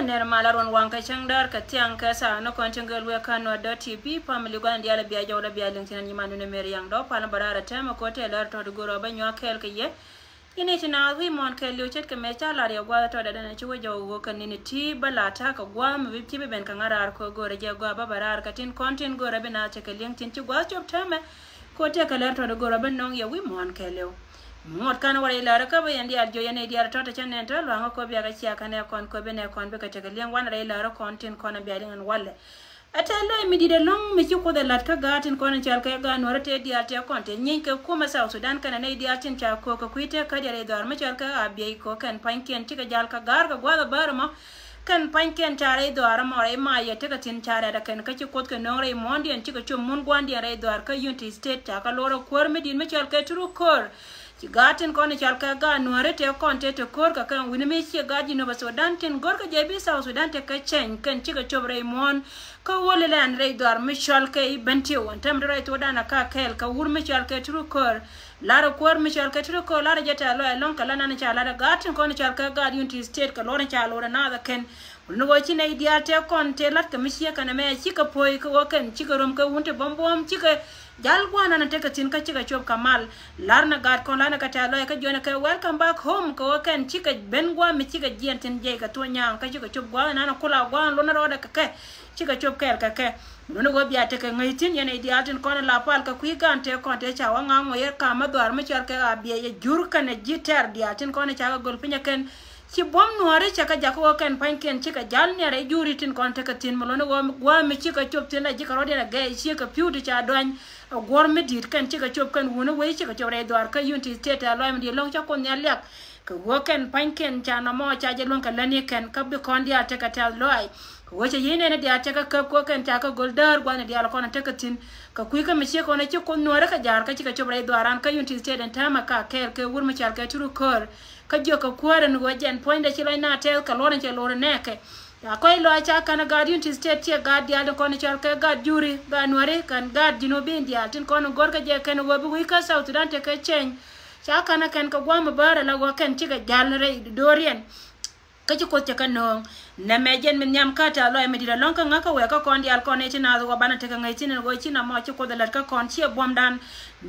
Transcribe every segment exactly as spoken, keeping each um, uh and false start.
Nɛr mal a ruɔn waŋ kɛ cäŋ däär kɛ thiaŋ kɛ thaa ni kɔn cäŋ gel wek kä Nuer dot T V family gua̱n diaal a bia jɔw la bia liŋ thi̱n an nyiman duni mer yaŋ dɔ̱ pal bä raar a tɛm a ko̱t tɛl lär tɔt go̱r a bä nyuak kɛɛl kɛ yɛ. Yɛn i̱ ti naath wi̱i̱ muɔ̱ɔ̱n kɛɛliw ce̱tkɛ mëë ca lar yɛ gua̱a̱th tɔt dɛdɛn ci wä jɔw wä kä ni̱n ti bä la ta̱a̱ kɛ gua̱a̱m mi bi ci bi ben kɛ ŋa̱ raar kɛ go̱r a jɛ gua̱a̱ bä bä raar kɛ tin kɔn tin go̱r a bi naath cɛ kɛ liŋ tin ci gua̱a̱th cop täämɛ. Ko̱t tɛk kɛ lär tɔt go̱r a bä nɔŋ yɛ wi̱i̱ muɔ̱ɔ̱n kɛɛliw. Ŋuɔt kan wä rɛy lärä kä bä yɛn diaal jiö yɛn nɛy diaal tɔt cɛ nɛn tɔt luaŋä kɔ bia kɛ cia kɛ nɛ kɔn kɔ bi nɛ kɔn bi kɛ tekɛ liɛŋ wanɛ rɛy lärä kɔn tin kɔn bia liŋ ɛn walɛ. Ɛ tɛl lɔc mi di̱t ɛlɔ̱ŋ mi ci Kuoth ɛ la̱t kä gaat tin kɔn in cɔal kɛ gaat Nuäärä tëë diaal tëë kɔn tëë nyieeny kɛ kumɛ South Sudan kɛnɛ nɛy diaal tin ca ko̱o̱k kɛ kui̱ tëë kädiɛ rɛy dhɔaar mi cɔal kɛ Abiɛy kɔ kɛn pa̱nykiɛn cikɛ jal kɛ ga̱a̱r kɛ gua̱a̱th ɛ bäär ɛmɔ. Kɛn pa̱nykiɛn ca rɛy dhɔaar ɛmɔ rɛy mac yɛ tekɛ thi̱n ca rɛɛt ɛ kɛn kä ci Kuoth kɛ nööŋ rɛy muɔ̱ɔ̱ndiɛn cikɛ cop mun gua̱ndiɛn rɛy dhɔaar kä Unity State ca kɛ lo̱r ɛ kuäär mi di̱t mi cɔal kɛ Turu Ko̱r. Ci gaat tin kɔn i̱ cɔal kɛ gaat Nuäärä tëë kɔn tëë te ko̱r kɛ kɛn wi̱ni mi ciɛ gaat Jinub Sudan tin go̱rkɛ jɛ bi South Sudan tekɛ cɛny kɛn cikɛ cop rɛy muɔ̱ɔ̱n. Kä wä lilɛ ɛn rɛy dhɔaar mi cɔal kɛ i̱ Bentiu ɛn tɛm ti rɛy thokdan ɛ ka kɛɛl kɛ wur mi cɔal kɛ Turu Ko̱r. Lar ɛ kuäär mi cɔal kɛ Turu Ko̱r lar ɛ jɛ tɛ̈th lɔaac ɛlɔ̱ŋ kɛ la nan i̱ ca lat ɛ gaat tin kɔn i̱ cɔal kɛ gaat Unity State kɛ luɔr in ca lo̱r ɛ naath ɛ kɛn. Wun ni ɣöö ci nɛy diaal tëë kɔn tëë la̱t kɛ mi ciek kɛnɛ mɛ cikɛ po̱o̱y kɛ ɣöö kɛn cikɛ röm kɛ wun ti buɔ̱m buɔ̱m cikɛ jal gua̱a̱r nan tekɛ thi̱n kä cikɛ cop kɛ mal. La̱r ni gaat kɔn la̱r ni kɛ tɛ̈th lɔaac kä jiɔn kɛ welcome back home kɛ ɣöö kɛn cikɛ ben gua̱a̱r mi cikɛ jiɛn thi̱n jiɛc kɛ thuɔ̱ɔ̱ny nyaaŋ kä cikɛ cop gua̱a̱r nan kula gua̱a̱r lon rɔɔdɛ kɛ kɛ cikɛ cop kɛɛl kɛ kɛ. Wun ni ɣöö bia tekɛ ŋäc thi̱n yɛn nɛy diaal tin kɔn la pal kɛ kui̱ gaan tëë kɔn tëë ca wä ŋa̱a̱ŋ wä yɛ ka̱m mi dhɔaar mi cɔal kɛ Abiɛy yɛ jur kɛnɛ ji̱ tɛr diaal tin kɔn ca kɛ göl piny ɛ kɛn. Ci buɔ̱m Nuäärä cɛ kɛ jakä ɣöö kɛn pa̱nykiɛn cikɛ jal niɛrɛ i̱ juri tin kɔn tekɛ thi̱n mi luɔ̱ni ɣöö gua̱a̱mi cikɛ cop thi̱n la ji̱ kɛ rɔ̱diɛn ɛ gɛɛy ciek kɛ pi̱w ti ca duany. Ɛ guɔ̱r mi di̱i̱t kɛn cikɛ cop kɛn wuni wei cikɛ cop rɛy dhɔaar kä Unity State ɛ lɔac mi di̱i̱t lɔ̱ŋ ca Kuoth Nhial liak. Kɛ ɣöö kɛn pa̱nykiɛn ca nɔmɔ ca jɛ luäŋ kɛ lätni kɛn kä bi kɔn diaal tekɛ tɛ̈th lɔaac. Kɛ ɣöö cɛ yiey nɛɛni diaal cɛ kɛ käp kɛ ɣöö kɛn ca kɛ göl däär gua̱thni diaal kɔn tekɛ thi̱n. Kɛ kui̱ kä mi ciek kɔn ci Kuoth Nuäärä kɛ ja̱a̱r kä cikɛ cop rɛy dhɔaaran kä Unity State ɛn täämɛ ka kɛɛl kɛ wur mi cɔal kɛ Turu Ko̱r. Kä jiök kɛ kuäär ɛn ɣöö jɛn puɔ̱nydɛ ci lɔc na tɛth kɛ luɔr in cɛ lo̱r ɛ nɛɛkɛ. Ca kɔc lɔaac ca kɛn ɛ gaat Unity State ciɛ gaat diaal tin kɔn cɔal kɛ gaat juri gaat Nuäärä kɛn gaat Jinubin diaal tin kɔn in go̱rkɛ jɛ kɛn ɛ ɣöö bi wi̱i̱ kä South Sudan tekɛ cɛny. Ca kɛn ɛ kɛn kɛ gua̱a̱m ɛ bäär ɛ la ɣöö kɛn cikɛ jal rɛy do̱riɛn. Kä ci Kuoth cɛ kɛ nööŋ. Nɛmɛ jɛn mi nhiam kä tɛ̈th lɔaac mi di̱t ɛlɔ̱ŋ kä ŋäk kä wɛɛk kä kɔn diaal kɔn ëë ti naath ɣöö banɛ tekɛ ŋäc thi̱n ɛn ɣöö ci nɔmɔ ci Kuoth ɛ lät kä kɔn ciɛ buɔ̱mdan.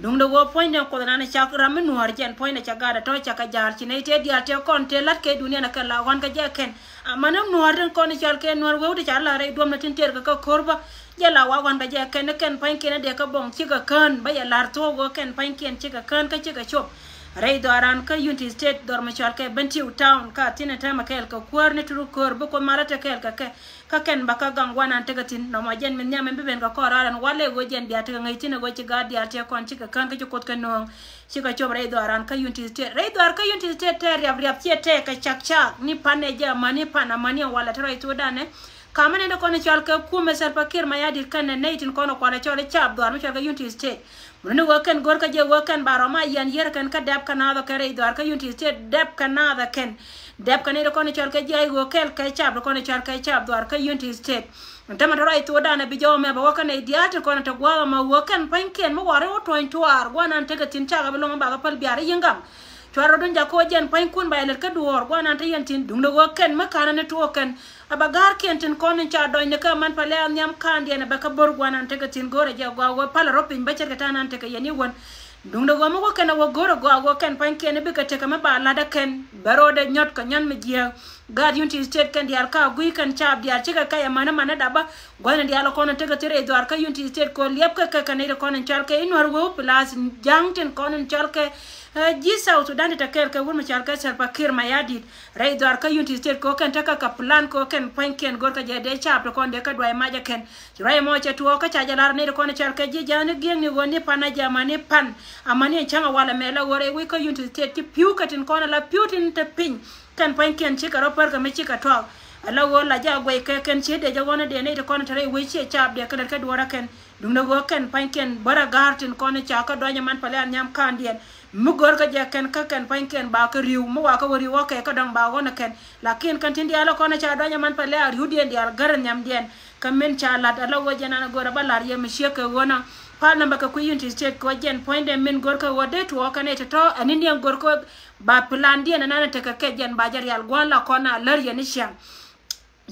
Duundɛ ɣöö puɔ̱nydɛ Kuoth ɛnan cak ram mi Nuäär jɛn puɔ̱nydɛ cɛ gaat ɛ tɔ̱ cakɛ ja̱a̱r ci nɛy tëë diaal tëë kɔn tëë la̱t kɛ duniɛn ɛ kɛn la ɣɔ̱n kɛ jɛ kɛn. Amäni Nuäär tin kɔn i̱ cɔal kɛ Nuäär wewdi ca la rɛy duɔ̱mdɛ tin tëër kɛ kä ko̱r bä. Jɛ la wa ɣɔ̱n kɛ jɛ kɛn ni kɛn pa̱nykiɛn i̱ dee kä buɔ̱ŋ cikɛ kään bä yɛ la̱r thuɔ̱k ɣöö kɛn pa̱nykiɛn cikɛ kään kä cikɛ cop. Rɛy dhɔaaran kä Unity State dhɔr mi cɔal kɛ Bentiu Town ka thi̱n ɛ täämɛ kɛɛl kɛ kuäär ni Turu Ko̱r bi Kuoth malä te kɛɛl kɛ kɛ. Kä kɛn bä kä gaŋ gua̱nan tekɛ thi̱n nɔmɔ jɛn mi nhiam ɛn bi ben kɛ kɔn raar ɛn walɛ ɣöö jɛn bia tekɛ ŋäc thi̱n ɛ ɣöö ci gaat diaal tëë kɔn cikɛ kään kä ci Kuoth kɛ nööŋ. Cikɛ cop rɛy dhɔaaran kä Unity State. Rɛy dhɔaar kä Unity State tɛɛ riap riap ciɛ tɛɛ kɛ cak cak ni pan ɛ jɛ amäni pan amäni ɛn walɛ te rɛy thokdan ɛ. Kamäni ni kɔn i̱ cɔal kɛ kumɛ Salva Kiir Mayardit kɛnɛ nɛy tin kɔn ɛ kual ɛ cɔl i̱ caap dhɔaar mi cɔal kɛ Unity State. Mun ni ɣöö kɛn go̱rkä jɛ ɣöö kɛn ba rɔm a yian yier kɛn kä dɛp kɛ naath ɔ kɛn rɛy dhɔaar kä Unity State dɛp kɛ naath ɔ kɛn. Dɛp kɛ ni ti kɔn i̱ cɔl kɛ ji̱ a i̱ ɣöö kɛl kɛ caap ti kɔn i̱ cɔl kɛ caap dhɔaar kä Unity State. Tämɛ tɔ̱ rɔy thokdan ɛ bi jɔw mɛ bɛ wä kä nɛy diaal ti kɔn ɛ te gua̱a̱k ɛmɔ ɣöö kɛn pa̱nykiɛn mi wa̱r i̱ wä tuɔ̱ny tuaar gua̱nan tekɛ thi̱n cakɛ bi lo̱ŋ ɛ bakɛ päl biaar i̱ yi̱ŋ gaŋ. Cuarɛ rɔ̱dun jakä ɣöö jɛn pa̱nykun ba yɛ lät kä duɔ̱ɔ̱r gua̱nan te yɛn thi̱n duundɛ ɣöö kɛn mi ka̱n ɛ ni tuɔɔk kɛn. A bɛ ga̱a̱r kiɛn tin kɔn in ca dɔny ni kä man pɛ lɛ a nhiam ka̱a̱ndiɛn a bɛ kä bo̱r gua̱nan tekɛ thi̱n go̱o̱rɛ jɛ gɔaa ɣöö palɛ rɔ piny bä ce̱tkɛ ta̱a̱ nan tekɛ yɛn i̱ wän. Duundɛ ɣöö mi wä kɛn a wä go̱o̱rɛ gɔaa ɣöö kɛn pa̱nykiɛn i̱ bikɛ tekɛ mi ba la̱t ɛ kɛn bɛ ro̱o̱dɛ nyɔt kɛ nyɔn mi jiääk. Gaat Unity State kɛn diaal ka gui̱i̱ kɛn caap diaal cikɛ kɛy amäni mani dapä. Gua̱thni diaal kɔn in tekɛ thil rɛy dhuaar kä Unity State kɛ ɣöö liɛpkɛ kɛ kɛn nɛy ti kɔn in cɔal kɛ i̱ Nuäär weu plus ja̱ŋ tin kɔn in cɔal kɛ, eh, ji̱ South Sudan ti te kɛɛl kɛ wut mi cɔal kɛ Salva Kiir Mayardit. Rɛy dhuaar kä Unity State kɛ ɣöö kɛn tekɛ kɛ plan kɛ ɣöö kɛn pua̱nykiɛn go̱rkɛ jɛ dee caap ti kɔn dee kä duay macɛ kɛn. Ci ruac ɛmɔ cɛ tuɔɔk kä ca jɛ lar nɛy ti kɔn in cɔal kɛ ji̱ ja̱a̱ni gi̱eŋni ɣöö ni pan a jɛ amäni pan. Amäni in cäŋ a wal ɛmɛ la ɣöö rɛy wec kä Unity State ci pi̱w kɛ tin kɔn in la pi̱w tin te piny. Kɛn pua̱nykiɛn cikɛ rɔ pär kɛ mi cikɛ tuak. Ala ɣöö la jɛ a guɛc kɛ kɛn ciet dee jɛ ɣɔ̱n dee nɛy ti kɔn te rɛy wec ciɛ caap dee kɛ lät kä duɔ̱ɔ̱r ɛ kɛn. Duundɛ ɣöö kɛn pua̱nykiɛn bärɛ ga̱a̱r tin kɔn ca kä duany ɛman pɛlɛ a nhiam ka̱a̱ndiɛn. Mi gör kä jɛ kɛn kä kɛn pua̱nykiɛn ba kä ri̱w mi wa kä wä ri̱w ɣɔ̱kɛ kä dɔ̱ŋ ba ɣɔ̱n ɛ kɛn. Lakin kɛn tin diaal ɛ kɔn ca duany ɛman pɛlɛ a ri̱wdiɛn diaal gär ɛ nhiamdiɛn. Kä min ca lat ala ɣöö jɛ nan ɛ gör ɛ bä la̱r yɛ mi ciek kɛ ɣöö nɔ. Pal nambä kɛ kui̱ Unity State kɛ ɣöö jɛn puɔ̱nydɛ min gör kä ɣöö dee tuɔɔk kɛn ɛ tɔ̱tɔ̱ ɛn ni niɛŋ gör kɛ ɣöö ba plan diɛn ɛnan ɛ tekɛ kɛ jɛn ba jɛ rial gua̱a̱n la kɔn a lär yɛn i̱ ciaŋ.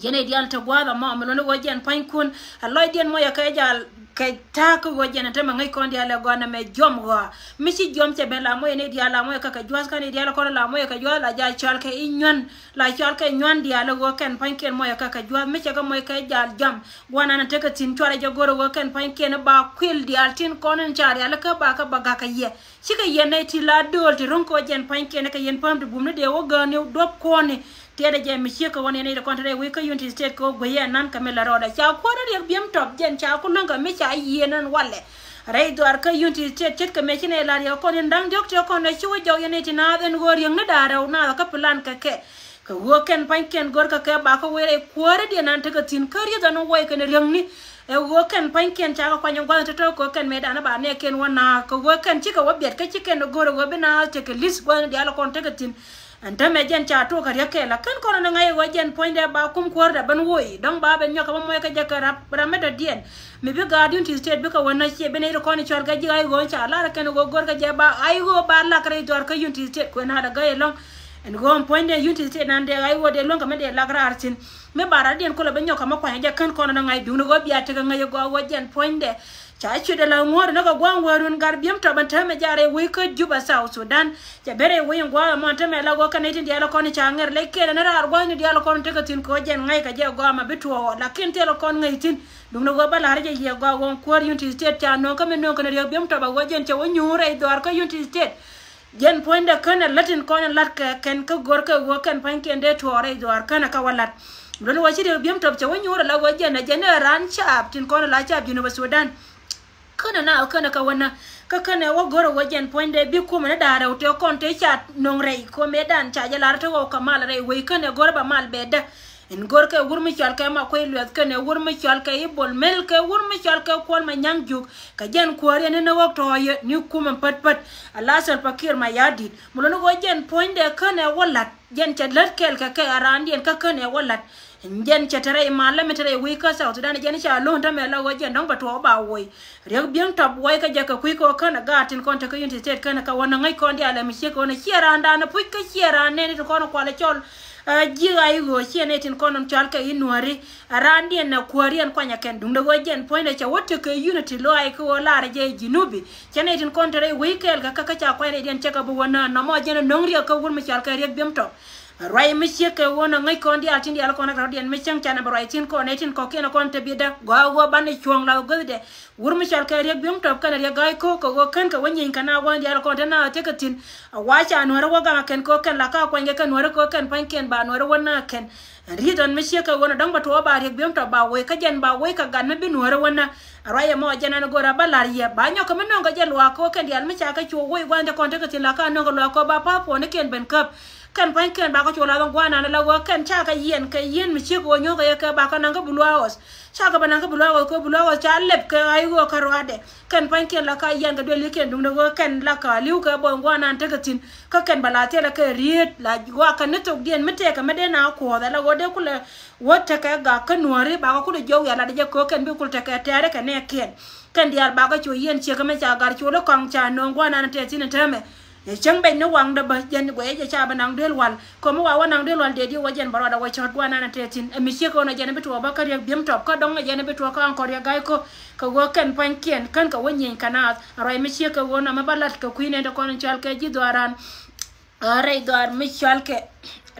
Yɛn i̱ diaal te gua̱a̱th ɛmɔ mi luɔ̱ni ɣöö jɛn pua̱nykun. A lɔcdiɛn mɔyɛ kɛ jal kɛ ta̱a̱ kä ɣöö jɛn ɛn te mɛ ŋäc kɔn diaal ɛ gɔaa nɛmɛ jiɔam ɣɔaa. Mi ci jiɔam cɛ ben la mɔyɛ ni diaal la mɔyɛ kɛ kɛ jua̱th kä ni diaal kɔn la mɔyɛ kɛ jua̱th la jal cɔal kɛ i̱ nyuan. La cɔal kɛ nyuan diaal ɣöö kɛn pua̱nykiɛn mɔyɛ kɛ kɛ jua̱th mi cɛ kɛ mɔyɛ kɛ jal jam. Gua̱a̱th nan tekɛ thi̱n cuarɛ jɛ go̱r ɣöö kɛn pua̱nykiɛn ba kuil diaal tin kɔn in ca rialikä ba kä ba gakä yɛ. Cikɛ yɛn nɛy ti la dööl ti ro̱ŋ kɛ ɣöö jɛn pua̱nykiɛn kɛ yɛn päm ti bum ni dee wä gääni duɔ̱p kuɔ̱ɔ̱ni. Tiɛɛdɛ jɛ mi ciek kɛ ɣöö ni nɛy ti kɔn te rɛy wec kä Unity State kɛ ɣöö gueyɛ nan kɛ mi la rɔɔdɛ ca kuäärä Riɛk Biɛm Tɔp jɛn ca ku luäŋ kɛ mi ca yieen ɛn walɛ. Rɛy dhuaar kä Unity State ce̱tkɛ mëë ci nɛy la riɛk kɔn in da̱ŋ diɔ̱k ti kɔn ɛ ci wä jɔk yɛn nɛy ti naath ɛn ɣöö riäŋni da̱a̱ rɛw naath kä plan kɛ kɛ. Kɛ ɣöö kɛn pua̱nykiɛn gör kɛ kɛ bakä wee rɛy kuäärädiɛn nan tekɛ thi̱n kä rieth ɛn wä wɛy kɛn riäŋni. Ɛ ɣöö kɛn pua̱nykiɛn cakɛ kuany in gua̱thni tɔ̱tɔ̱ kɛ ɣöö kɛn mëëdan ba nɛɛkiɛn wä naath kɛ ɣöö kɛn cikɛ wä biɛt kä ci kɛn ɛ go̱r ɛ ɣöö bi naath tekɛ li̱th gua̱thni diaal kɔn tekɛ thi̱n. Ɛn täämɛ jɛn ca tuɔɔk kɛ riäk kɛɛl a kän kɔn in ŋa̱c ɛ ɣöö jɛn puɔ̱nydɛ ba kum kuäärda ben woi dɔ̱ŋ ba ben nyɔk kɛ bä muɔc kɛ jɛ kɛ rap ram mi dɔ̱diɛn. Mi bi gaat Unity State bikɛ wä näc ciɛ bi nɛy ti kɔn in cɔal kɛ ji̱ IO in ca lar ɛ kɛn ɛ ɣöö go̱r kɛ jɛ ba IO ba lak rɛy dhuaar kä Unity State kuɛ naat ɛ gäi ɛlɔ̱ŋ. Ɛn ɣöö ɛn puɔ̱nydɛ Unity State nan dee ɣa̱c ɣöö dee luäŋ kɛ mi dee lak raar thi̱n. Mi ba raar diɛn kulɛ bi nyɔk kɛ mi kuany jɛ kän kɔn ɛn ɣa̱c duundɛ ɣöö bia tekɛ ŋäc ɛ gɔaa ɣöö jɛn puɔ̱nydɛ. Ca cuet ɛ la ŋuɔ̱ɔ̱r ɛn ɣä kɛ gua̱a̱ŋ wäärun Gar Biɛm Tɔp ɛn täämɛ jaarɛ wec kä Juba, South Sudan. Cɛ ben rɛy wec in gua̱a̱th ɛmɔ ɛn täämɛ la ɣöö kɛn nɛy tin diaal kɔn ca ŋɛr lɛc kɛɛl ɛn raar gua̱thni diaal kɔn tekɛ thi̱n kɛ ɣöö jɛn ŋa̱c kɛ jɛ ɛ gɔaa ma bi tuɔɔk. Lakin thilɛ kɔn ŋäc thi̱n. Duundɛ ɣöö bä la̱r jɛ yiëë gɔaa ɣöö kuäär Unity State ca nööŋ kä mi nööŋ kɛn Riɛk Biɛm Tɔp ɛ ɣöö jɛn cɛ wä nyuur rɛy dhuaar kä Unity State. Jɛn puɔ̱nydɛ känɛ lät tin kɔn in la̱t kɛ kɛn kä go̱r kɛ ɣöö kɛn pua̱nykiɛn dee tuɔɔk rɛy dhuaar känɛ kä wä la̱t. Luɔ̱n ɣöö ci Riɛk Biɛm Tɔp cɛ wä nyuur ala ɣöö jɛn ɛ jɛn ɛ raan caap tin kɔn in la caap Jinub Sudan. Känɛ na känɛ kä wä na kä känɛ wä go̱r ɣöö jɛn puɔ̱nydɛ bi kumɛ ni da̱a̱ rɛw tëë kɔn tëë ca no̱ŋ rɛy kɔ mëëdan ca jɛ lar te ɣɔw kɛ mal rɛy wec känɛ go̱r ba mal bɛ dä. In go̱r kɛ wur mi cɔal kɛ Makuei Lueth kɛnɛ wur mi cɔal kɛ Ibol Mel kɛ wur mi cɔal kɛ Kuɔl Manyaŋ Juk. Kɛ jɛn kuääriɛn in ɣɔk tɔ̱ɔ̱yɛ ni kumɛ pät pät. Ala Salva Kiir Mayardit. Mi luni ɣöö jɛn puɔ̱nydɛ känɛ wä la̱t. Jɛn cɛ lät kɛɛl kɛ kɛ a raandiɛn kä känɛ wä la̱t. Jɛn cɛ te rɛy malä mi te rɛy wec kä South Sudan jɛn ca lo̱n tämɛ la ɣöö jɛn dɔ̱ŋ bɛ tuɔɔk ba woi. Riɛk Biɛm Tɔp wai kä jɛ kɛ kui̱ kɛ ɣöö känɛ gaat tin kɔn te kä Unity State känɛ kɛ wä nä ŋäc kɔn diaal ɛmɛ ciek kɛ wä nä ciɛ raandan puc kä ciɛ raan nɛni ti kɔn kualɛ cɔl. Ji̱ IO ciɛ nɛy tin kɔn cɔal kɛ i̱ Nuääri. Raandiɛn nɛ kuääriɛn kuanyɛ kɛn duundɛ ɣöö jɛn puɔ̱nydɛ cɛ wä tekɛ Unity lɔaac kɛ ɣöö laarɛ jɛ i̱ Jinubi. Cɛ nɛy tin kɔn te rɛy wec kɛɛl kɛ kä kä ca kuany rɛydiɛn cɛ kɛ bi wä nä nɔmɔ jɛn ɛ no̱ŋ riɛk kä wur mi cɔal kɛ Riɛk Biɛm Tɔp. Ruac mi ciek kɛ ɣöö nä ŋäc kɔn diaal tin diaal kɔn rɛk rɔ̱diɛn mi cäŋ canɛ bi ruac thi̱n kɔn nɛy tin kɔkiɛn kɔn te bi dä gɔaa ɣöö banɛ cuɔ̱ɔ̱ŋ la ɣöö göthdɛ. Wur mi cɔal kɛ Riɛk Biɛm Tɔp kɛnɛ Riɛk Ga̱a̱c Ko̱o̱k kɛ ɣöö kɛn kɛ wä nyieny kɛ na gua̱n diaal kɔn te na tekɛ thi̱n. A wa̱a̱ ca Nuäärä wä gaŋ kɛn kɛ ɣöö kɛn la ka kuany kɛ kɛn Nuäärä kɛ ɣöö kɛn pua̱nykiɛn ba Nuäärä wä na kɛn. Ɛn riet ɣän mi ciek kɛ ɣöö nä dɔ̱ŋ bɛ tuɔɔk ba Riɛk Biɛm Tɔp ba woi kä jɛn ba woi kɛ gat mi bi Nuäärä wä na. A ruac ɛmɔ jɛn ɛn go̱o̱rä bä la̱r yɛ ba nyɔk kɛ mi nöŋ kɛ jɛ luaak kɛ ɣöö kɛn diaal mi ca kɛ cuɔ woi gua̱n te kɔn tekɛ thi̱n la ka nöŋ kɛ luaak kɛ ɣöö ba pa̱a̱ puɔ̱nikiɛn ben käp. Kɛn pua̱nykiɛn bakɛ cu lath in gua̱a̱r nan ala ɣöö kɛn cakɛ yiɛn kɛ yieen mi ciek ɣöö nyuɔ̱thkɛ yɛ kɛ bakɛ naŋ kä Blue House. Cakɛ bɛ naŋ kä Blue House kɛ Blue House ca lɛp kɛ ɣa̱c ɣöö kä ruaadɛ. Kɛn pua̱nykiɛn la ka yiɛn kɛ duel yikiɛn duŋdɛ ɣöö kɛn la ka li̱w kɛ bɔth in gua̱a̱r nan tekɛ thi̱n. Kä kɛn bɛ la thilɛ kɛ rieet la ɣɔakɛ ni thokdiɛn mi tɛkɛ mi dee na kuɔth ala ɣöö dee kulɛ wä tekɛ gak kä Nuääri bakɛ kulɛ jiɔk wiaa latdɛ jɛ kɛ ɣöö kɛn bi kul tekɛ tɛ̈rɛ kɛ nɛɛkiɛn. Kɛn diaal bakɛ cu yiɛn ciek kɛ mi ca gat col i̱ kɔaŋ ca nööŋ gua̱a̱r nan tɛth thi̱n in täämɛ. Cäŋ bɛc ni waŋdä bä jɛn guɛcä jɛ ca bä naŋ duel wal. Komi wa wä naŋ duel wal dee diɛ wä jɛn bä ruadä wä cɔt guanan a te thi̱n. Ɛ mi ciek ɣän ɛ jɛn bi tuɔɔk bä kä Riɛk Biɛm Tɔp kä dɔŋ ɛ jɛn bi tuɔɔk kä Aŋkɔ Riɛk Ga̱a̱c Ko̱o̱k. Kɛ ɣöö kɛn pua̱nykiɛn kän kɛ wä nyieny kɛ naath. A ruac mi ciek kɛ ɣöö nɔmɔ bä lat kɛ kui̱ nɛn te kɔn in cɔal kɛ ji̱ dhɔaaran. Ɛ rɛy dhɔaar mi cɔal kɛ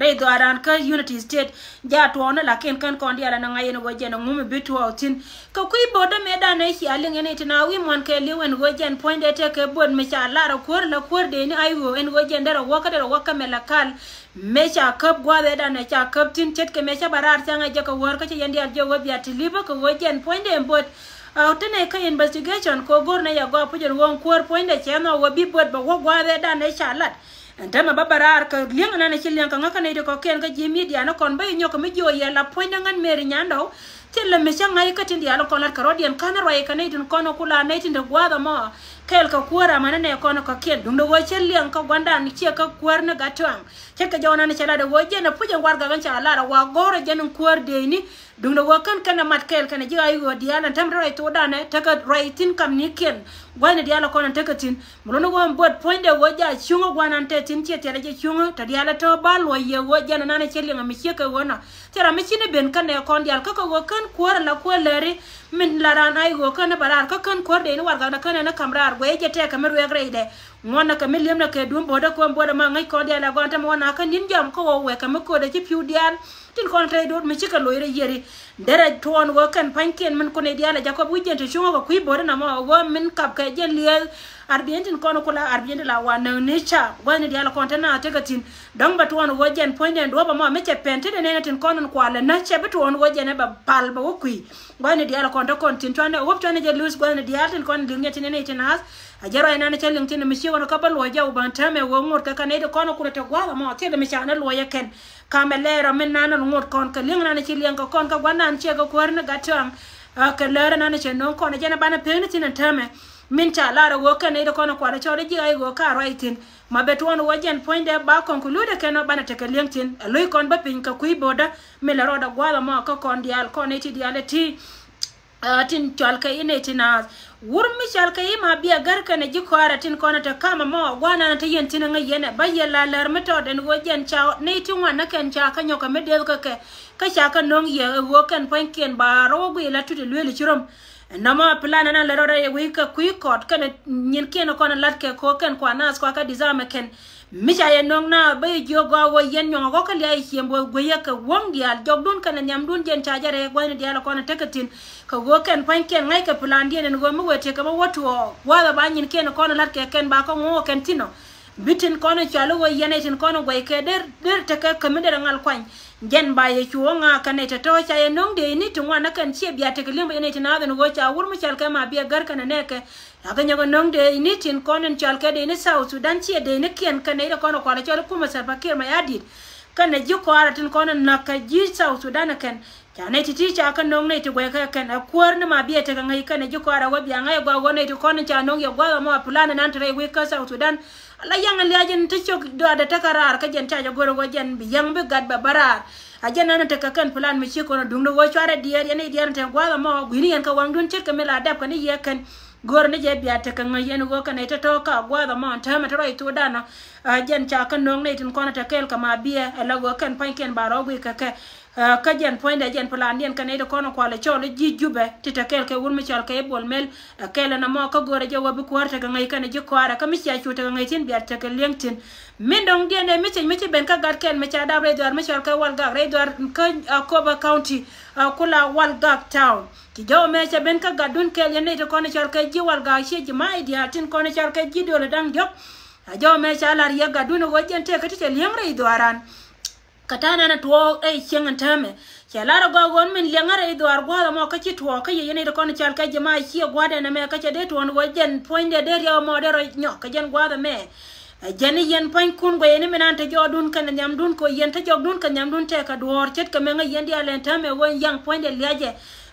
rɛy dhɔaaran kä Unity State. Ja tuɔɔk ni lakin kän kɔn diaal ɛn ŋa̱c ɛn ɣöö jɛn ɛŋu mi bi tuɔɔk thi̱n. Kɛ kui̱ bo̱o̱t dämɛ dan ɛ cia liŋ ɛn i̱ ti na wi̱i̱ muɔ̱n kɛ li̱w ɛn ɣöö jɛn puɔ̱nydɛ tekɛ bo̱o̱t mi ca lar ɛ kuäär la kuäär dee ni ay ɣöö ɛn ɣöö jɛn derɛ wäk kä derɛ wäk kä mɛ la kal. Mëë ca käp gua̱a̱th ɛ dan ɛ ca käp thi̱n ce̱tkɛ mëë ca ba raar thiaŋ ɛ jɛ kɛ wäär kä cɛ yɛn diaal jɛ ɣöö bia ti li̱pä kɛ ɣöö jɛn puɔ̱nydɛ ɛn bo̱o̱t. Ɛ tënɛ kä investigation kɛ ɣöö go̱r nɛ yɛ gɔaa puc ɛn ɣöö ɛn kuäär puɔ̱nydɛ cɛ nhɔk ɣöö bi bo̱o̱t bɛ wäk gua̱a̱th ɛ dan ɛ ca lat. Ɛn täämɛ bä bɛ raar kɛ li̱eŋ ɛnan ɛ ci li̱eŋ kɛ ŋäk kä nɛy ti kɔ̱kiɛn kä ji̱ midia ni kɔn bä yɛ nyɔk kɛ mi jiök yɛ la puɔ̱nydä ŋän Mary Nyandɔw. Thilɛ mi cä ŋa̱c kä tin diaal kɔn lat kɛ rɔ̱diɛn ka̱n ruac kɛ nɛy tin kɔn ku la nɛy tin te gua̱a̱th ɛmɔ. Kɛɛl kɛ kuäär amänä nɛ kɔn kɔ̱kiɛn duundɛ ɣöö cä liɛŋ kä gua̱ndan ciɛ kä kuäär ni gat tuaŋ. Ce̱tkɛ jɔw nan cɛ lat ɛ ɣöö jɛn ɛ puc ɛn warɛgak ɛn ca lar ɛ wa gɔ̱rä jɛn in kuäär dëëcni. Duundɛ ɣöö kän kɛn ɛ mat kɛɛl kɛn ɛ ji̱ ɣa̱c ɣöö diaal ɛn täämɛ te ruac thokdan ɛ tekɛ ruac thi̱n kamnikiɛn. Gua̱thni diaal ɛ kɔn ɛn tekɛ thi̱n. Mi luni ɣöö ɛn buɔt puɔ̱nydɛ ɣöö ja cuŋä gua̱nan te thi̱n ciɛ thiɛl ɛ jɛ cuŋä te diaal ɛ tɔ̱ ba luɔ̱c yɛ ɣöö jɛn ɛnan ɛ cɛ liɛŋ ɛ mi ciek kɛ ɣöö nɔ. Thil ram mi ci ni ben kä nɛ kɔn diaal kä kɛ ɣöö kän kuäär ala kuäär lääri. Min la raan a i̱ ɣöö kän ni bɛ raar kä kän kuäär dee ni warɛgakdɛ kän ɛn ni ka̱m raar guɛy jɛ tɛɛkɛ mi ruɛk rɛydɛ. Ŋuɔ̱tnɛ kɛ mi li̱emnɛ kɛ duum bo̱o̱dä kɛ ɣöö ɛn buɔ̱dɛ ma ŋäc kɔn diaal ɛ gɔaa ɛn täämɛ wä na kä ni̱n jam kä ɣöö wɛɛkɛ mi köödɛ ci pi̱w diaal. Tin kɔn te do̱r mi cikɛ loc rɛy yiëri. Derɛ tuɔɔn ɣöö kɛn pa̱nykiɛn min kun nɛy diaal ɛ Jacob wi̱c jɛn te cuŋä kɛ kui̱ bo̱o̱dä na mɔ ɣöö min kapkɛ jɛn liɛɛth. Arbiɛn tin kɔn ku la arbiɛn ti la wa näk ni ca gua̱thni diaal kɔn te na tekɛ thi̱n. Dɔ̱ŋ bɛ tuɔɔn ɣöö jɛn puɔ̱nydɛ ɛn duɔ̱ɔ̱p ɛmɔ mi cɛ pɛn tetdɛ nɛn tin kɔn in kualɛ nä cɛ bi tuɔɔn ɣöö jɛn ɛ bɛ pal bɛ wä kui̱. Gua̱thni diaal kɔn te kɔn thi̱n cuanɛ ɣöp cuanɛ jɛ luth gua̱thni diaal tin kɔn li̱ŋ nyɛ tin nɛn i̱ tin naath. A jɛ ruac nan cɛ liŋ tin mi ci ɣɔn kä bä luɔc jɛ wä ban täämɛ ɣöö ŋot kɛ kɛ nɛy ti kɔn ku rɛ te gua̱a̱th ɛmɔ thilɛ mi ca ni luɔc ɛ kɛn. Kamɛ lɛɛr ɔ min nan ŋot kɔn kɛ li̱eŋ nan ci liɛŋ kɛ kɔn kɛ gua̱n nan ciɛ kɛ kuäär ni gat tuaŋ. Kɛ lɛɛr nan cɛ no̱o̱ŋ kɔn ɛ jɛn ɛ banɛ pek ni thi̱n ɛn täämɛ. Min ca lar ɛ ɣöö kɛn nɛy ti kɔn ɛ kuat ɛ cɔl i̱ ji̱ ɣa̱c ɣöö ka ruac thi̱n. Ma bɛ tuɔɔn ɣöö jɛn puɔ̱nydɛ ba kɔn ku luut ɛ kɛn ɔ banɛ tekɛ li̱eŋ thi̱n ɛ lo̱c kɔn bä piny kɛ kui̱ bo̱o̱dä. Min lɛ rɔɔdɛ gua̱a̱th ɛmɔ kä kɔn diaal kɔn nɛy ti diaal ɛ ti. Aa, tin cɔal kɛ i̱ nɛy ti naath. Wur mi cɔal kɛ i̱ ma biɛ gär kɛnɛ ji̱ kɔaarɛ tin kɔn ɛ te kam ɛmɔ gua̱a̱th nan te yɛn thi̱n ɛ ŋäc yɛn ɛ ba yɛ la lär mi tɔɔt ɛn ɣöö jɛn ca nɛy ti ŋuan ni kɛn ca kä nyɔk kɛ mi dëëth kä kɛ. Kä ca kä no̱o̱ŋ yɛ ɛ ɣöö kɛn pua̱nykiɛn ba rɔw ɛ guiy la tut ɛ lueel i̱ ci rom. Ɛn nɔmɔ plan ɛn an lɛ rɔɔdɛ yɛ wec kɛ kui̱ kɔt kɛnɛ nyinkiɛn kɔn ɛ la̱t kɛ ko̱ kɛn kua naath kua kä disarm ɛ kɛn. Mi ca yɛ nöŋ na bä yɛ jiök gɔaa ɣöö yɛn nyɔŋ a ɣɔ̱kä lia̱a̱ yɛ ciem bo̱o̱th gueyä kɛ wäŋ diaal jɔkdun kɛnɛ nhiamdun jɛn ca jɛ rɛy gua̱thni diaal kɔn tekɛ thi̱n. Kɛ ɣöö kɛn pua̱nykiɛn ŋa̱ckɛ plandiɛn ɛn ɣöö mi wëë tiɛkɛ bä wä tuɔɔk gua̱a̱th ɛ ba nyinkiɛn kɔn la̱tkɛ kɛn ba kä ŋo̱o̱k kɛn thi̱n ɔ. Bi tin kɔn in cɔal i̱ ɣöö yɛn ɛ tin kɔn in guɛckɛ der, der tekɛ kä mi der ɛ ŋal kuany. Jɛn ba yɛ cu ɣä ŋa̱a̱k kɛn ɛ tɔ̱tɔ̱ ca yɛ nöŋ dëëcni ti ŋuan ɛ kɛn ciɛ bia tekɛ li̱em bä yɛn ɛ tin naath ɛn ɣöö ca wur mi cɔal kɛ ma biɛ gär kɛnɛ nɛɛkɛ. Ca kɛ nyɔk ɛ nöŋ dëëcni tin kɔn in cɔal kɛ dëëcni South Sudan ciɛ dëëcnikiɛn kɛn nɛy ti kɔn ɛ kualɛ cɔl ɛ kumɛ Salva Kiir Mayardit. Kɛnɛ ji̱ kɔaarɛ tin kɔn in näk kɛ ji̱ South Sudan ɛ kɛn. Ca nɛy ti̱ti̱ ca kɛ nöŋ nɛy ti guɛckɛ kɛn ɛ kuäär ni ma biɛ tekɛ ŋäc kɛnɛ ji̱ kɔaarɛ wä bia ŋäc ɛ gɔaa ɣöö nɛy ti kɔn in ca nöŋ yɛ gua̱a̱th ɛmɔ ɛ plan in an te rɛy wec kä South Sudan. Ala yaŋ in lia̱c in te cök dɔaadɛ tekɛ raar kä jɛn ca jɛ go̱r ɛ wä jɛn bi yaŋ bi gat bɛ bä raar. A jɛn an in tekɛ kɛn plan mi ci kɔn ɛ duŋdɛ ɣöö cuarɛ diɛɛr yɛn i̱ diɛɛr in te gua̱a̱th ɛmɔ gui̱ni yɛn kɛ waŋdun ce̱tkɛ mi la dɛpkɛ ni yɛ kɛn. Go̱o̱r ni jɛ bia tekɛ ŋäc yɛn ɣöö kɛn nɛy tɔ̱tɔ̱ ka gua̱a̱th ɛmɔ ɛn täämɛ te ruac thokdan ɔ. Aa, jɛn ca kä nöŋ nɛy tin kɔn ɛ te kɛɛl kɛ ma biɛ ɛ la ɣöö kɛn pua̱nykiɛn ba rɔɔk guic kɛ kɛ. Aa, kä jɛn puɔ̱nydɛ jɛn plandiɛn kɛn nɛy ti kɔn ɛ kualɛ cɔl i̱ ji̱ Jubɛ ti te kɛɛl kɛ wur mi cɔal kɛ i̱ Bol Mel. Ɛ kɛɛl ɛn ɛmɔ kä go̱o̱rɛ jɛ ɣöö bi kuäär tekɛ ŋäc kɛn ɛ ji̱ kɔaarɛ kä mi cia cu tekɛ ŋäc thi̱n bia tekɛ li̱eŋ thi̱n. Min dɔ̱ŋ diɛn ɛ mi ceny mi ci ben kä gat kɛn mi ca dap rɛy dhuaar mi cɔal kɛ Walgak rɛy dhuaar kä Akobo County. Aa, kula Walgak Town. Ci jɔw mɛ cɛ ben kä gatdun kɛɛl yɛn nɛy ti kɔn i̱ cɔal kɛ ji̱ Walgak ciɛ ji̱ ma i̱ diaal tin kɔn i̱ cɔal kɛ ji̱ Dööl i̱ Da̱ŋ Diɔ̱k. A jɔw mɛ ca lar yɛ gatdun i̱ ɣöö jɛn tëëkä ti cɛ li̱eŋ rɛy dhuaaran. Kä ta̱a̱ nan i̱ tuɔɔk rɛy cieŋ in täämɛ. Cɛ lar i̱ gɔaa ɣöö min liɛŋä rɛy dhuaar gua̱a̱th ɛmɔ kä ci tuɔɔk kä yɛ yɛn nɛy ti kɔn i̱ cɔal kɛ ji̱ ma i̱ ciɛ gua̱a̱th ɛn ɛmɛ kä cɛ dee tuɔɔk ni ɣöö jɛn puɔ̱nydɛ dee riɛk ɛmɔ dee rɔ nyɔk kɛ jɛn gua̱a̱th ɛmɛ. Ɛ jɛn i̱ yɛn pa̱ny kun guɛyni min an te jɔɔdun kɛnɛ nhiamdun kɛ ɣöö yɛn te jɔkdun kɛ nhiamdun tɛkɛ duɔ̱ɔ̱r ce̱tkɛ mɛŋä yɛn diaal ɛn täämɛ ɣöö yaŋ puɔ̱nydɛ lia̱cɛ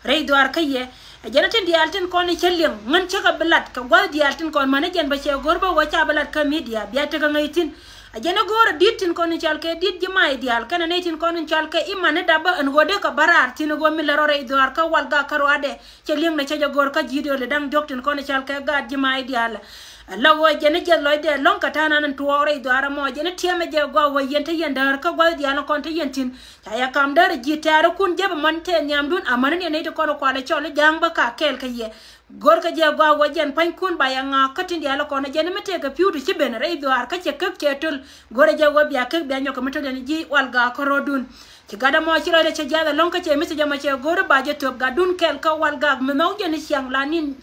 rɛy dhuaar kä yɛ. Ɛ jɛn a tin diaal tin kɔn i̱ cä liŋ ŋän cä kɛ bi lat kɛ gua̱th diaal tin kɔn mäni jɛn bɛ cɛ go̱r bä ɣöö ca bi lat kä midia bia tekɛ ŋäc thi̱n. Ɛ jɛn a go̱o̱r a di̱t tin kɔn in cɔal kɛ di̱t ji̱ ma i̱ diaal kɛnɛ nɛy tin kɔn in cɔal kɛ i̱ mäni dap bä ɛn ɣöö dee kɛ bä raar thi̱n ɣöö mi lät rɔ rɛy dhuaar kä Walgak kä ruaadɛ. Cɛ li̱eŋdɛ cä jɛ go̱r kä ji̱ Dööl i̱ Da̱ŋ Diɔ̱k tin kɔn i̱ cɔal kɛ gaat ji̱ ma i̱ diaal. Ala ɣöö jɛn i̱ jiɛth lɔcdɛ ɛlɔ̱ŋ kɛ ta̱a̱ nan in tuɔɔk rɛy dhuaar ɛmɔ jɛn i̱ tiɛmɛ jɛ gɔaa ɣöö yɛn te yɛn däär kä gua̱th diaal in kɔn te yɛn thi̱n. Ca yɛ kam däär ji̱ tɛ̈rikun jɛ bɛ män tɛɛ nhiamdun amäni ni nɛy ti kɔn i̱ kualɛ cɔl i̱ ja̱a̱ŋ bä ka kɛɛl kɛ yɛ. Go̱rkɛ jɛ gɔaa ɣöö jɛn pa̱nykun ba yɛ ŋa̱a̱k kä tin diaal in kɔn i̱ jɛn i̱ mi tëëkɛ pi̱w ti ci ben rɛy dhuaar kä cɛ käk cɛ töl. Go̱rɛ jɛ ɣöö bia käk bia nyɔk kɛ mi töl ɛn ji̱ Walgak kä ro̱dun. Ci gat ɛmɔ ci lɔcdɛ cɛ jiath ɛlɔ̱ŋ kä cɛ mi ci jɛ mɔ cɛ go̱o̱r i̱ ba jɛ thöp gatdun kɛl kä Walgak mi nhɔk jɛn i̱ ciaŋ la nin.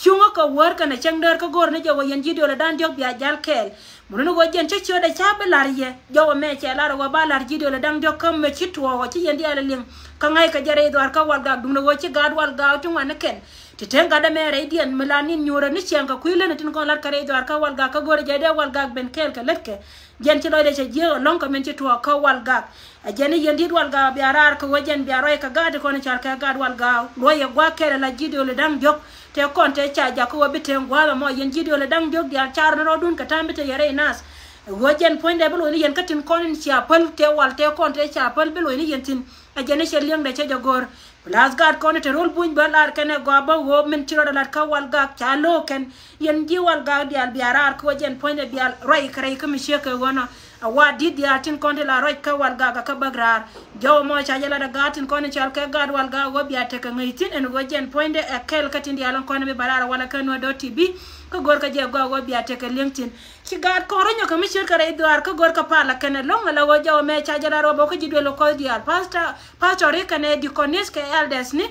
Cuŋä kɛ wäär kɛnɛ cäŋ däär kä go̱o̱r ni jɛ ɣöö yɛn ji̱ diöl ɛ da̱ŋ diɔ̱k bia jal kɛɛl. Mun ni ɣöö jɛn cä ciötdɛ ca bi la̱r yɛ jɔwä mɛ cɛ lar ɣöö ba la̱r ji̱ diöl ɛ da̱ŋ diɔ̱k kä mɛ ci tuɔɔk ɔ ci yɛn diaal ɛ liŋ. Kä ŋa̱ckɛ jɛ rɛy dhuaar kä Walgak duundɛ ɣöö ci gaat Walgak ti ŋuan ni kɛn. Ti te gatdɛ mɛ rɛydiɛn mi la nin nyuurä ni ciɛŋ kɛ kui̱ län tin kɔn lat kɛ rɛy dhuaar kä Walgak kä go̱o̱r jɛ dee Walgak ben kɛɛl kɛ lätkɛ. Jɛn ci lɔcdɛ cɛ jiääk ɛlɔ̱ŋ kɛ min ci tuɔɔk kä Walgak. Ɛ jɛn i̱ yɛn di̱t Walgak bia raar kɛ ɣöö jɛn bia ruac kɛ gaat ti kɔn i̱ cal kɛ gaat Walgak. Luɔyɛ gua̱a̱k kɛɛl ala ji̱ diöl i̱ da̱ŋ diɔ̱k. Tëë kɔn tëë ca jak kä ɣöö bi teŋ gua̱a̱th ɛmɔ yɛn ji̱ diöl i̱ da̱ŋ diɔ̱k diaal car ni rɔɔdun kɛ ta̱a̱m bi te yɛn rɛy naath. Ɛ ɣöö jɛn puɔ̱nydɛ bi lo̱c ni yɛn kä tin kɔn in cia päl tëë wal tëë kɔn tëë ca päl bi lo̱c ni yɛn thi̱n. Ɛ jɛn i̱ cɛ li̱eŋdɛ cɛ jɛ go̱r. Plus gaat kɔn te rol buny bä lar kɛnɛ gɔaa bä ɣöö min ci rɔɔdɛ lat kä Walgak ca lo̱o̱k kɛn. Yɛn ji̱ Walgak diaal bia raar kä ɣöö jɛn puɔ̱nydɛ diaal ruac kɛ rɛy kä mi ciek kɛ ɣöö nɔ. A wa di̱t diaal tin kɔn ti la ruac kä Walgak kä bäk raar. Jɔw mɔ ca jɛ lat a gaat tin kɔn i̱ cal kɛ gaat Walgak ɣöö bia tekɛ ŋäc thi̱n ɛn ɣöö jɛn puɔ̱nydɛ ɛ kɛl kä tin diaal in kɔn bi bä raar walɛ kä Nuer dot T V. Kä go̱r kä jɛ gɔaa ɣöö bia tekɛ li̱eŋ thi̱n. Ci gaat kɔn rɔ nyɔk kɛ mi ciek kɛ rɛy dhuaar kä go̱r kä pal a kɛnɛ lɔ̱ŋ ala ɣöö jɔw mɛ ca jɛ lat ɣöö bä kä ji̱ duël kɔc diaal. Pastor, pastor ri kɛnɛ deaconess kɛ elders ni.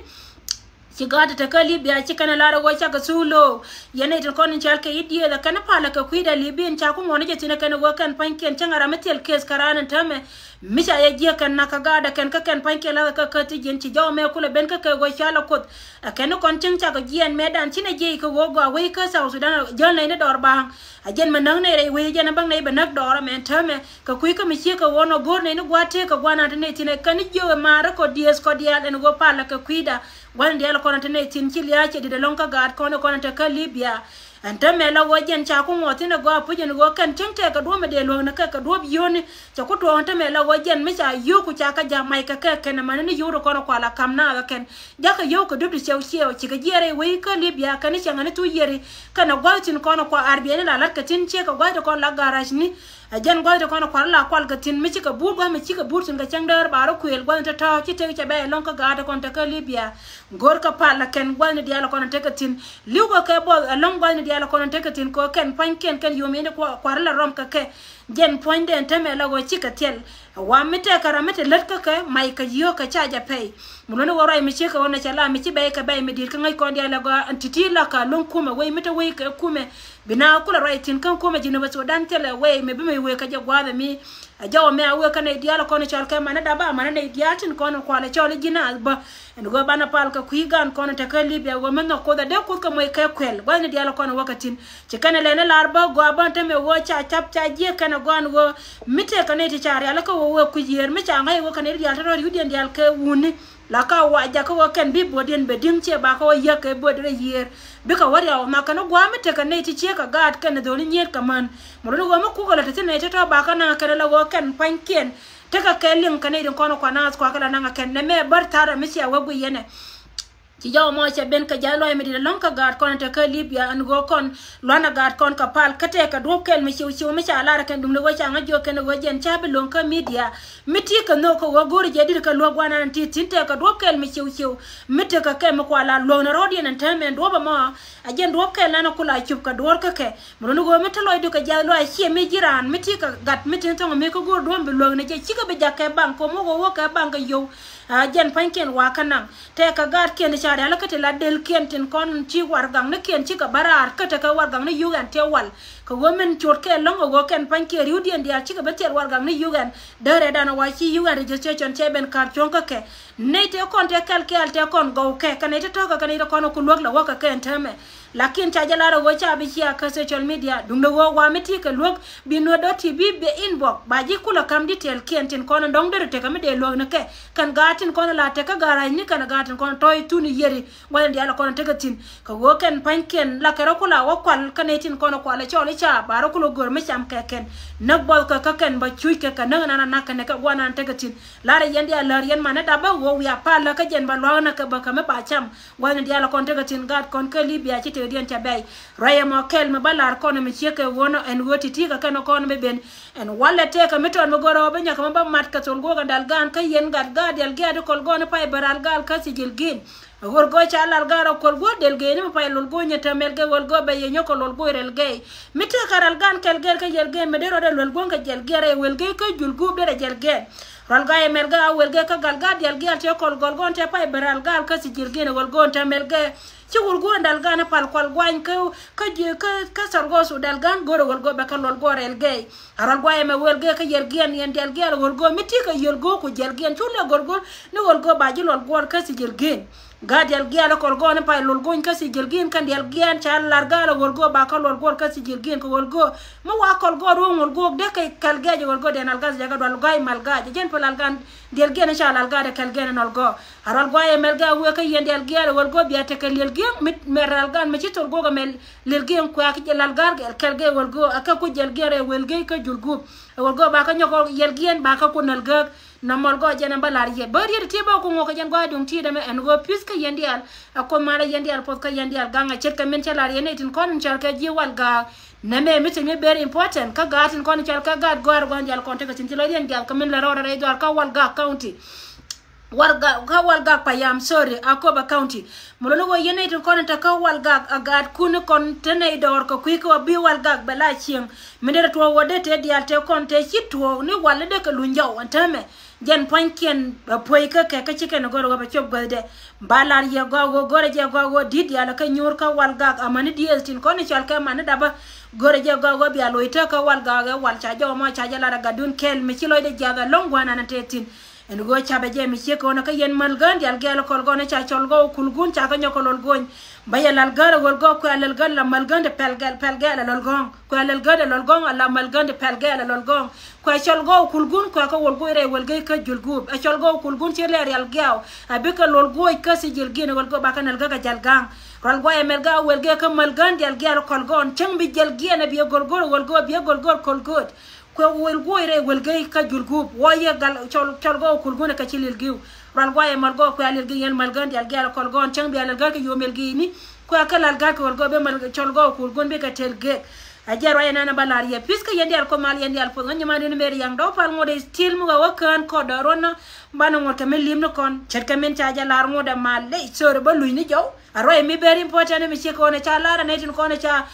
Ci gaat te kä Libya ci kɛn lar ɣöö cakɛ thuk lo̱o̱k. Yɛn nɛy tin kɔn in cɔal kɛ idiëëth ɛ kɛn palä kɛ kui̱da Libya in ca ku ŋuɔ̱n jɛ thi̱n ɛ kɛn ɣöö kɛn pa̱nykiɛn cäŋ ɛ ram mi thil case kä raan in täämɛ. Mi ca yɛ jiäk kɛn nak kä gaat ɛ kɛn kä kɛn pa̱nykiɛn lathɛ kä kä thi̱c ji̱n ci jɔw mɛ kulɛ ben kä kɛ ɣöö cɔal ɛ Kuoth. Ɛ kɛn kɔn cieŋ cakɛ jiɛɛn mɛtdan ci nɛ jiɛc kɛ ɣöö gɔaa wec kä South Sudan jäl nɛy ni dɔɔr baaŋ. A jɛn mɛ näk nɛy rɛy wec jɛn ɛ bäŋ nɛy bɛ näk dɔɔr ɛmɛn täämɛ. Kɛ kui̱ kä mi ciek kɛ ɣöö nɔ go̱o̱r nɛy ni gua̱a̱th tëëk kɛ gua̱a̱th naan te nɛy thi̱n ɛ kɛn jiök ɛ ma̱a̱r rɛ kɔ diëëth kɔ diaal ɛn ɣöö palä kɛ kui̱da. Gua̱n diaal kɔn te nɛy thi̱n ci lia̱a̱ cɛ di̱t ɛlɔ̱ŋ kä gaat kɔn kɔn te kä Libya. Ɛn te mɛ la ɣöö jɛn ca ku ŋuɔth thi̱n ɛ gɔaa puc ɛn ɣöö kɛn cäŋ tɛɛk kɛ duɔ̱ɔ̱p mi dee luäk ni kɛ kɛ duɔ̱ɔ̱p yio̱o̱ni. Cɛ ku tuɔɔk ɛn te mɛ la ɣöö jɛn mi ca yio̱o̱k ku ca kɛ ja̱ mac kɛ kɛ kɛn ɛmɛn ni yio̱o̱k kɔn ɛ kual a ka̱m naath ɛ kɛn. Jakä yio̱o̱k kɛ dup ti ciɛw ciɛw cikɛ jiɛɛr rɛy wec kä Libya kɛn i̱ cäŋ ɛn i̱ thuk yiëri. Kɛn ɛ gua̱th tin kɔn ɛ kua R B I ni la la̱t kɛ thi̱n ciek kɛ gua̱th ti kɔn la gara̱c ni. Ɛ jɛn gua̱th ti kɔn kua̱r la kual kɛ thi̱n mi cikɛ buut gua̱th mi cikɛ buut thi̱n kɛ cäŋ däär ba rɔ kuëël gua̱th ti tɔ̱ ci tëk cɛ bɛ ɛlɔ̱ŋ kä gaat ti kɔn te kä Libya. Go̱r kä pal ɛ kɛn gua̱th ni diaal ɛ kɔn tekɛ thi̱n. Li̱w kɛ kɛ buɔth ɛlɔ̱ŋ gua̱th ni diaal ɛ kɔn tekɛ thi̱n kɛ kɛn pa̱nykiɛn kɛn yom yɛn ti kua̱r la rɔm kɛ kɛ. Jɛn puɔ̱nydɛn täämɛ la ɣöö cikɛ thil. Ɛ wa mi tɛkɛ ram mi te lät kä kɛ mac kɛ yio̱o̱k kɛ ca jɛ pɛy. Mi luɔ̱ni ɣöö ruac mi ciek kɛ ɣöö nɛ cɛ la mi ci bɛy kɛ bɛy mi di̱i̱t kä ŋäc kɔn diaal ɛ gɔaa ɛn ti̱ti̱ la ka lo̱ŋ kumɛ wec mi te wec kɛ kumɛ. Bi na kulɛ ruac thi̱n kä kumɛ ji̱n ɛ bä Sudan thilɛ wec mi bi mi wëë kɛ jɛ gua̱a̱th ɛmi. A jɔwä mɛ a wëë kä nɛy diaal kɔn cɔl kɛ manä dap a manä nɛy diaal tin kɔn kualɛ cɔl i̱ ji̱n a bä. Ɛn ɣöö banɛ pal kɛ kui̱ gan kɔn te kä Libya ɣöö mi nhɔk Kuoth a dee Kuoth kɛ moc kɛ kuɛl gua̱thni diaal kɔn wä kɛ thi̱n. Ci kɛn ɛ lɛn ɛ lar bä gɔaa bä te mɛ ɣöö ca cap ca jiɛk kɛn ɛ gɔaa ɛn ɣöö mi tëëk kɛ nɛy ti ca rial kä ɣöö wëë kui̱ yiëër mi ca ŋa̱c ɣöö kɛn ɛ rial te rɔ̱ ri̱wdiɛn diaal kɛ wuni. La ka wa jakä ɣöö kɛn bi buɔ̱tdiɛn bɛ di̱ŋ ciɛ ba kä ɣöö yiäk kɛ buɔ̱t rɛy yiëër. Bikɛ wä riaw nhɔk kɛn i̱ gua̱a̱ mi tekɛ nɛy ti ciek kɛ gaat kɛn i̱ dho̱ni nyiet kɛ män. Mɛ lo̱ni ɣöö mi kukɛ lɔ te thi̱n nɛy te tɔ̱ ba kä naŋ kɛn i̱ la ɣöö kɛn pa̱nykiɛn. Tekɛ kɛ liŋ kɛn i̱ rin kɔn i̱ kua naath kua kɛ la naŋ ɛ kɛn nɛ mɛ bär tha̱a̱r ɛ mi cia wä guiy yɛn ɛ. Ci jɔw mɔ cɛ ben kɛ ja̱th lɔc mi di̱t ɛlɔ̱ŋ kä gaat kɔn te kä Libya ɛn ɣöö kɔn luanɛ gaat kɔn kɛ pal kä tɛkɛ duɔ̱p kɛl mi ciw ciw mi ca lar ɛ kɛn duŋdɛ ɣöö ca ŋä jiök kɛn ɣöö jɛn ca bi lo̱ŋ kä media. Mi ti kɛ nhök kɛ ɣöö go̱o̱ri jɛ di̱t kɛ luäk gua̱a̱r nan ti thi̱n tɛkɛ duɔ̱p kɛl mi ciw ciw. Mi tekɛ kɛ mi kua la luäk ni rɔ̱diɛn ɛn täämɛ duɔ̱p ɛmɔ. A jɛn duɔ̱p kɛl nan ɛ ku la cup kɛ duɔ̱ɔ̱r kä kɛ. Mi run ɣöö mi te lɔcdu kɛ jiath lɔc a ciɛ mi ji̱ raan mi ti kɛ gat mi tin thɔŋ mi kä go̱o̱r duɔ̱ɔ̱m bi luäk ni jɛ cikɛ bi jak kɛ baŋ kɛ muk ɛ wä kɛ baŋ kɛ yio̱w. A jɛn pa̱nykiɛn wakä naŋ. Tɛkɛ gaatkiɛn ti ca rial kä ti la delkiɛn tin kɔn ci warɛgaknikiɛn cikɛ bä raar kä tekɛ warɛgakni yuk ɛn tëë wal. Kɛ ɣöö min ciötkɛ lɔ̱ŋ ɛ ɣöö kɛn pa̱nykiɛn ri̱wdiɛn diaal cikɛ bä thil warɛgakni yuk ɛn. Däärɛ dan ɛ wa ci yuk ɛn registration cɛ ben ka̱r cuɔ̱ŋ kä kɛ. Nɛy tëë kɔn tëë kɛl kɛɛl tëë kɔn gɔw kɛ kɛ nɛy te tɔ̱kä kɛ nɛy te kɔn ku luäk la wäkä kɛ ɛn täämɛ. Lakin ca jɛ lar ɛ ɣöö ca bi cia kä social media duundɛ ɣöö wa mi ti kɛ luäk bi nuɔ̱t dɔ̱ ti bi bɛ inbox ba ji̱ kulɛ ka̱m detail kiɛn tin kɔn in dɔ̱ŋ derɛ tekɛ mi dee luäk ni kɛ. Kɛn gaat tin kɔn in la tekɛ gara̱cni kɛn gaat tin kɔn in tɔ̱ i̱ thun i̱ yieri. Gua̱thni diaal kɔn in tekɛ thi̱n kɛ ɣöö kɛn pa̱nykiɛn la kɛ rɔ kula wä kual kä nɛy tin kɔn in kual ɛ cɔl i̱ ca ba rɔ kulɛ gör mi cam kɛ kɛn. Näk buɔth kɛ kä kɛn ba cuc kɛ kɛ näk in an anak kɛn ɛ kɛ gua̱n an tekɛ thi̱n. Lar ɛ yɛn diaal lär yɛn man in dap bä ɣöö wiaa pal lä kä jɛn ba lua̱k in a kɛ bä kɛ mi ba cam. Gua̱thni diaal kɔn tekɛ thi̱n gaat kɔn kä Libya ci tëëkdiɛn ca bɛy. Ruac ɛmɔ kɛl mi bä la̱r kɔn mi ciek kɛ ɣöö nɔ ɛn ɣöö ti̱ti̱ kɛ kɛn kɔn mi ben. Ɛn walɛ tëëkɛ mi tɔt mi go̱rɛ ɣöö bi nyɔk mi bä mat kɛ thol guɔ̱ɔ̱k ɛn dal gaan kä yɛn gat gaat diaal giaat i̱ kɔl gɔɔn i̱ pay bä ral gaal kä thijil gi̱n. Ɣöl go̱o̱c ca lal gaat rɔ kɔl guɔ̱ɔ̱k del gɛɛni mi pay lol go̱o̱k nyɛ täämɛ ɛl gɛɛ ɣöl go̱o̱k bɛ yɛ nyɔk kɛ lol go̱o̱k rɛl gɛɛy. Mi tëëkɛ ral gaan kɛl gɛɛl kä yɛl gɛɛy mi dee rɔɔdɛ luɛl guɔ̱ɔ̱k kɛ jɛl gɛɛl rɛy wël gɛɛy kä jul guup derɛ jɛl gɛɛl. Rual ga̱a̱c ɛmɛl gɛ a wël gɛ kä gal gaat diaal giaal tëë kɔl gɔl gɔɔn tëë pay bɛ ral gaal kä thijil gi̱n ɛ wël gɔɔn täämɛ ɛl gɛ. Ci wul guur in dal gan pal kual guany kä kä ji̱ kä kä sargos u dal gan go̱r wal go̱ bɛ kä lual go̱ rɛl gɛy. A rual guay ɛmɛ wel gɛy kä yɛl giɛn yɛn dial giɛl wal go̱ mi ti kä yɛl go̱ ku yɛl giɛn cu lɛ go̱r go̱ ni wal go̱ ba ji̱ lual go̱ kä si yɛl giɛn. Gaa dial giɛl kɔl go̱ ni pay lual go̱ kä si yɛl giɛn kɛn dial giɛn ca lar gaa la wal go̱ ba kä lual go̱ kä si yɛl giɛn kä wal go̱. Mi wa kɔl go̱ ruɔ̱ŋ wal go̱ dee kɛ kɛl gɛy wal go̱ dee nal gas jɛ kä dual gaa imal gaa jɛ jɛn pal al gan dial giɛn ca lal gaa dee kɛl gɛn nal go̱. A rual guayɛ mɛl gɛɛ a wee kä yɛn dial giɛɛl ɛ wal go̱o̱p bia tekɛ liɛl giɛŋ mi mɛ rɛl gan mi ci thol go̱o̱k ɛmɛ liɛl giɛŋ kuɛ a ki jɛ lal ga̱a̱r kɛl gɛɛ wal go̱o̱p a kɛ ku jɛl giɛɛr ɛ wal gɛɛ kä jul guup. Ɛ wal go̱o̱p ba kä nyɔk yɛl giɛɛn ba kä ku nal gääk. Nɔ mɔl gɔɔ jɛn ɛn bä lar yɛ bä riet ti bä ku ŋuɔk kɛ jɛn guay duŋ ti dɛmɛ ɛn ɣöö pi̱th kä yɛn dial. Ɛ kuoth malɛ yɛn dial puɔth kä yɛn dial gaŋ ɛ ce̱tkɛ min cɛ lar yɛn nɛy tin kɔn in cɔal kɛ ji̱ wal gaak. Nɛmɛ mi thil mi very important kä gaat tin kɔn in cɔal kɛ gaat gɔ̱a̱r gua̱n dial kɔn tekɛ tin ti lɔ riɛn dial kä min lɛ rɔɔdɛ rɛy dhuaar kä wal gaak county. Walgak kä Walgak payam, sorry, Akobo County. Mɛ luni wä yɛn nɛy tin kɔn in te kä Walgak a gaatkun kɔn te nɛy dɔɔr kɛ kui̱ kä wä bi Walgak bɛ la cieŋ. Min derɛ tuɔɔk wä dee te diaal te kɔn te ci tuɔɔk ni wal ni dee kɛ luny jɔw ɛn täämɛ. Jɛn pua̱nykiɛn bɛ puɔ̱i kä kɛ kä ci kɛn go̱rɛ wä bɛ cop guäthdɛ. Ba lar yɛ gɔaa wä go̱rɛ jɛ gɔaa wä di̱t diaal kä nyuur kä Walgak amäni diëëth tin kɔn in cɔal kɛ man ni dapä. Go̱rɛ jɛ gɔaa wä bia loc te kä Walgak ɛ wal ca jɔw mɔ ca jɛ lar ɛ gatdun kɛl mi ci lɔcdɛ jiath ɛlɔ̱ŋ gua̱a̱n an te thi̱n. Ɛn ɣöö ca bɛ jɛ mi ciek kɔn kä yɛn mäl gään dial gɛɛl kɔl gɔn ca cɔl gɔw kul gun ca kä nyɔk kɛ lol gony. Ba yɛ lal gään ɛ wal gɔw kuɛ lal gään la mäl gään di pɛl gɛɛl pɛl gɛɛl ɛ lol gɔŋ. Kuɛ lal gään di lol gɔŋ ala mäl gään di pɛl gɛɛl ɛ lol gɔŋ. Kuɛ cɔl gɔw kul gun kuɛ kä wal goc rɛy wal gɛy kä jul guup. Ɛ cɔl gɔw kul gun ci lɛ rial gɛɛw. Ɛ bikɛ lol goc kä si jil giɛn ɛ wal gɔw ba kä nal gäk ɛ jal gaŋ. Rual guayɛ mɛl gään wal gɛy kä mäl gään dial gɛɛl kɔl gɔn. Cäŋ bi jɛl giɛn ɛ bi ɛ gol gol ɛ wal gɔw bi ɛ gol gol kɔl gɔt. Kuɛ wel guɔy rɛy wel gɛy kä jul guup wä yɛ gal cɔl cɔl gɔw kul gunɛ kɛ ci lil giw. Rual guayɛ mal gɔw kuɛ lil giw yɛn mal gän dial gɛl kɔl gɔn cäŋ bia lil gän kɛ yom yel giy ni. Kuɛ kɛ lal gän kɛ wel gɔw bɛ mal cɔl gɔw kul gun bɛ kɛ tel gɛk. A jɛ ruayɛ nɛn a ba lar yɛ pi̱th kä yɛn dial kɔ mal yɛn dial puɔth ŋä nyɛ man rin mɛri yaŋ dɔw pal ŋot is til mi wä wä kään kɔt dɔr wä nä. Banɛ ŋot kɛ mi lim ni kɔn ce̱tkɛ min ca jɛ lar ŋot ɛ mal ley sori bä luny ni jɔw. A ruac mi very important mi ciek kɔn ca lar a nɛy tin kɔn ca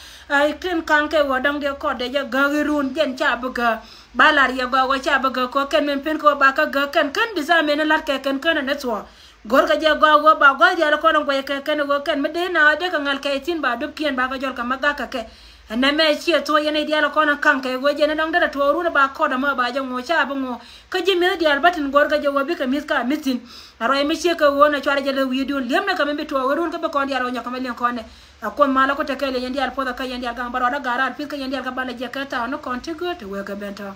tin kaŋ kɛ ɣöö dɔ̱ŋ dee kɔt dee jɛ gäk irun jɛn ca bi gäk. Ba lar yɛ gɔaa ɣöö ca bi gäk kɛ kɛn min pen kɛ ɣöö ba kä gäk kɛn kän design min lat kɛ kɛn kän ni thuɔ̱k. Go̱rkɛ jɛ gɔaa ɣöö ba gua̱th diaal kɔn guɛc kɛ kɛn ɣöö kɛn mi dee na dee kɛ ŋäl kɛ ithin ba dup kiɛn ba kɛ jɔl kɛ ma gak kɛ kɛ. Ɛnɛ mɛ ciɛ thuɔ̱k yɛn i̱ diaal kɔn kaŋ kɛ ɣöö jɛn i̱ dɔ̱ŋ derɛ tuɔɔk run ba kɔt ɛmɔ ba jɛ ŋuɔ ca bi ŋuɔ. Kä ji̱ mi̱eth diaal bä tin go̱rkɛ jɛ ɣöö bikɛ mi̱th ka mi̱th thi̱n. A ruac mi ciek kɛ ɣöö nɛ cuarɛ jɛ lɛ wi̱i̱dun li̱emnɛ kɛ mi bi tuɔɔk ɣöö run kä bi kɔn diaal ɣöö nyɔk kɛ mi liŋ kɔn nɛ. A kuoth malä ku tekɛ lɛ yɛn diaal puɔth a kä yɛn diaal gaŋ bä rɔɔdä ga̱r raar pi̱th kä yɛn diaal kä balɛ jiɛk kɛ thaw ni kɔn ti gööl te wek kɛ ben tɔ̱.